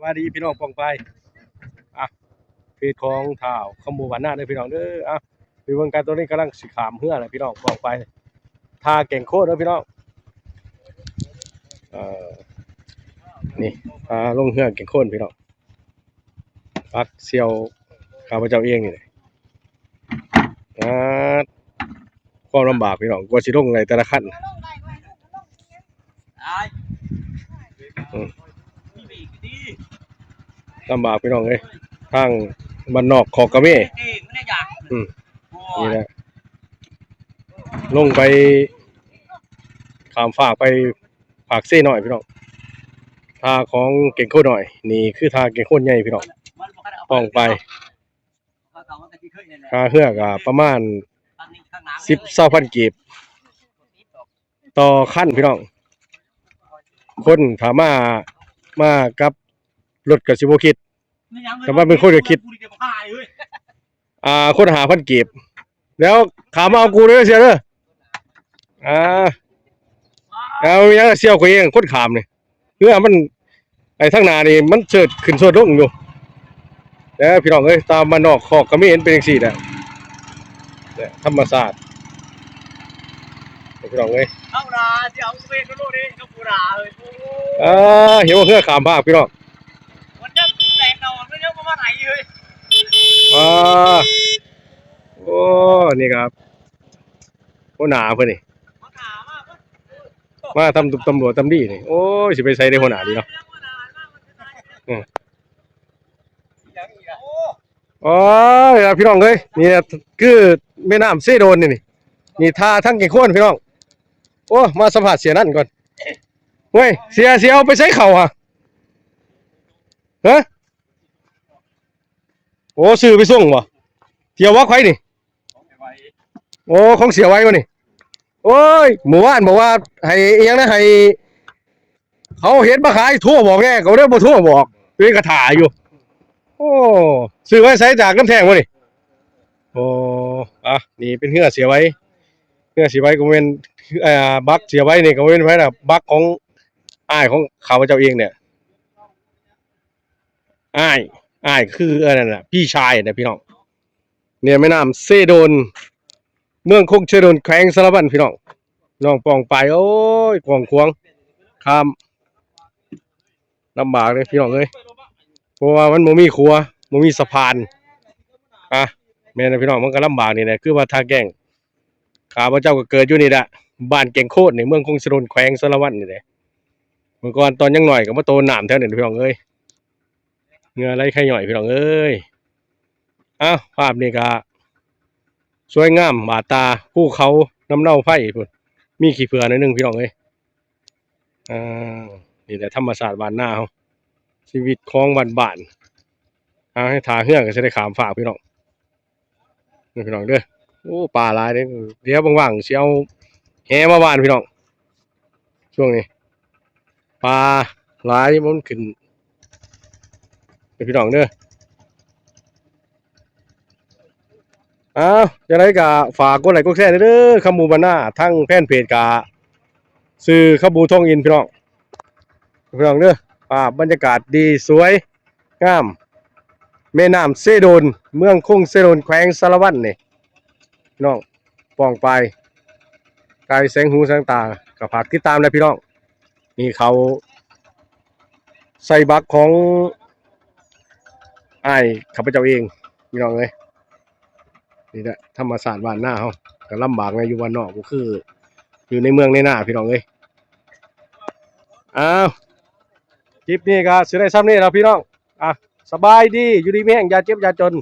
ສະບາຍດີພີ່ນ້ອງປ້ອງປາຍ ອ່ະ ເພຈຂອງທ້າວຄຳບູບ້ານນາເດີພີ່ນ້ອງເດີ. ອ່ະ ໄປເບິ່ງກັນ ຕອນນີ້ກຳລັງຊິຂ້າມເຮືອແລ້ວພີ່ນ້ອງປ້ອງປາຍ ທ່າແກ່ງໂຄນເດີພີ່ນ້ອງ. ເອີ ນີ້ ອ່າ ລົງເຮືອແກ່ງໂຄນພີ່ນ້ອງ. ປັກສ່ຽວຂ້າພະເຈົ້າເອງນີ້ແຫຼະ. ອ່າ ຄວາມລຳບາກພີ່ນ້ອງ ກວ່າຊິລົງໄດ້ແຕ່ລະຄັນ. ອືມ ລຳບາກພີ່ນ້ອງເອີຍ ທາງບ້ານນອກຄອກກະເມ. ອືມ ນີ້ແຫຼະ ລົງໄປຂ້າມຟາກໄປ ປາກເຊນ້ອຍພີ່ນ້ອງ. ທ່າຂອງແກ່ງໂຄນນ້ອຍ ນີ້ຄືທ່າແກ່ງໂຄນໃຫຍ່ພີ່ນ້ອງ ປ້ອງປາຍ. ຄ່າເຮືອກໍປະມານສິບ ຊາວພັນກີບຕໍ່ຄັນພີ່ນ້ອງ. ຄົນຖ້າມາ ມາກັບລົດກໍຊິບໍ່ຄິດ ແຕ່ວ່າເປັນຄົນກໍຄິດ ອ່າ ຄົນຫ້າພັນກີບ. ແລ້ວຂ້າມມາເອົາກູເດີເຊຍເດີ. ອ່າ ແລ້ວຍັງເຊຍກວ່າເອງ ຄົນຂ້າມນີ້ ເຮືອມັນ ໄອ້ທາງໜ້ານີ້ມັນເສີດຂຶ້ນເສີດລົງຢູ່ເດີພີ່ນ້ອງເອີຍ. ຕາມບ້ານນອກຄອກກະເມນເປັນຈັ່ງຊີ້ແຫຼະ ແຫຼະ ທຳມະຊາດພີ່ນ້ອງເອີຍ. ທຳມະດາຊິເອົາເວນໂລດເດ້ ທຳມະດາເອີຍ. ອ່າ ເຫັນວ່າເຮືອຂ້າມຟາກພີ່ນ້ອງ ມັນຍັງແຕກດອກ ມັນຍັງບໍ່ມາໄຖເລີຍ. ອ່າ ໂອ້ ນີ້ຄັບ ຫົວໜ້າເພິ່ນນີ້ ມາທຳ ຕຳຫຼວດຕຳດີນີ້. ໂອ້ຍ ຊິໄປໃສເດ້ຫົວໜ້ານີ້ເນາະ. ອືມ ໂອ້ຍ ພີ່ນ້ອງເອີຍ ນີ້ຄືແມ່ນ້ຳເຊໂດນນີ້ ນີ້ ນີ້ທ່າທາງແກ່ງໂຄນພີ່ນ້ອງ. ໂອ້ ມາສຳພາດເສຍນັ້ນກ່ອນ. ເວີຍ ເສຍ ເສຍ ເອົາໄປໃສເຂົ້າຫະ? ຮະ? ໂອ້ ຊື້ໄປສົ່ງບໍ່? ເສຍວັກໃຜນີ້? ໂອ້ ຂອງເສຍໄວບໍ່ນີ້? ໂອ້ຍ ມື້ວານບອກວ່າໃຫ້ອີ່ຫຍັງນະ ໃຫ້ເຂົາເຮັດມາຂາຍ ໂທບອກແດ່ ກໍເລີຍບໍ່ໂທບອກ ເອີຍ ກະຖ້າຢູ່. ໂອ້ ຊື້ໄວ້ໃສ ຈາກນ້ຳແທງບໍ່ນີ້? ໂອ້ ອ່ະ ນີ້ເປັນເຮືອເສຍໄວ ເຮືອເສຍໄວກໍແມ່ນ ເອີ ບັກເສຍໄວນີ້ກໍແມ່ນໃຜລະ ບັກຂອງອ້າຍຂອງຂ້າພະເຈົ້າເອງນີ້ ອ້າຍ ອ້າຍຄືອັນນັ້ນນະ ພີ່ຊາຍນະພີ່ນ້ອງ. ນີ້ແມ່ນ້ຳເຊໂດນ ເມືອງຄົງເຊໂດນ ແຂວງສາລະວັນພີ່ນ້ອງ. ນ້ອງປ້ອງປາຍ ໂອ້ຍ ກວ້າງຂວາງ ຂ້າມ ລຳບາກເດ້ພີ່ນ້ອງເອີຍ ເພາະວ່າມັນບໍ່ມີຂົວ ບໍ່ມີສະພານ. ອ່ະ ແມ່ນລະພີ່ນ້ອງ ມັນກໍລຳບາກນີ້ແຫຼະ ຄືວ່າທ່າແກ່ງ ຂ້າພະເຈົ້າກໍເກີດຢູ່ນີ້ແຫຼະ ບ້ານແກ່ງໂຄນນີ້ ເມືອງຄົງເຊໂດນ ແຂວງສາລະວັນນີ້ແຫຼະ. ເມື່ອກ່ອນຕອນຍັງນ້ອຍກໍມາໂຕນນ້ຳແຖວນີ້ພີ່ນ້ອງເອີຍ ເຫື່ອໄຫຼໄຄຍ້ອຍພີ່ນ້ອງເອີຍ. ອ້າວ ພາບນີ້ກະສວຍງາມບາດຕາ ພູເຂົານຳເນົາໄພພຸ້ນ ມີຂີ້ເຜື່ອໜ້ອຍໜຶ່ງພີ່ນ້ອງເອີຍ. ອ່າ ນີ້ແຫຼະທຳມະຊາດບ້ານນາເຮົາ ຊີວິດຂອງບ້ານໆ. ອ່າ ໃຫ້ຖ້າເຮືອກໍຊິໄດ້ຂ້າມຟາກພີ່ນ້ອງ. ນີ້ພີ່ນ້ອງເດີ ໂອ້ ປາຫຼາຍເດ້. ດຽວວ່າງໆຊິເອົາແຫມາຫວ່ານພີ່ນ້ອງ ຊ່ວງນີ້ປາຫຼາຍ ມັນຂຶ້ນເດີພີ່ນ້ອງເດີ. ອ້າວ ຈັ່ງໃດກໍຝາກກົດໄລ້ກົດແຊເດີ ຄຳບູບ້ານນາ ທາງແຟນເພຈກໍຊື່ຄຳບູທອງອິນພີ່ນ້ອງ ພີ່ນ້ອງເດີ. ພາບບັນຍາກາດດີສວຍ ງາມ ແມ່ນ້ຳເຊໂດນ ເມືອງຄົງເຊໂດນ ແຂວງສາລະວັນນີ້ ນ້ອງປ້ອງປາຍ ກາຍແສງຫູແສງຕາ ກໍຝາກຕິດຕາມແດ່ພີ່ນ້ອງ. ນີ້ເຂົ້າໃສ່ບັກຂອງອ້າຍຂ້າພະເຈົ້າເອງ ພີ່ນ້ອງເອີຍ. ນີ້ແຫຼະທຳມະຊາດບ້ານນາເຮົາ ກໍລຳບາກແດ່ ຢູ່ບ້ານນອກບໍ່ຄືຢູ່ໃນເມືອງໃນນາ ພີ່ນ້ອງເອີຍ. ອ້າວ ຄລິບນີ້ກໍຊິໄດ້ຊ່ຳນີ້ລະພີ່ນ້ອງ. ອ່ະ ສະບາຍດີ ຢູ່ດີມີແຮງ ຢ່າເຈັບຢ່າຈົນ.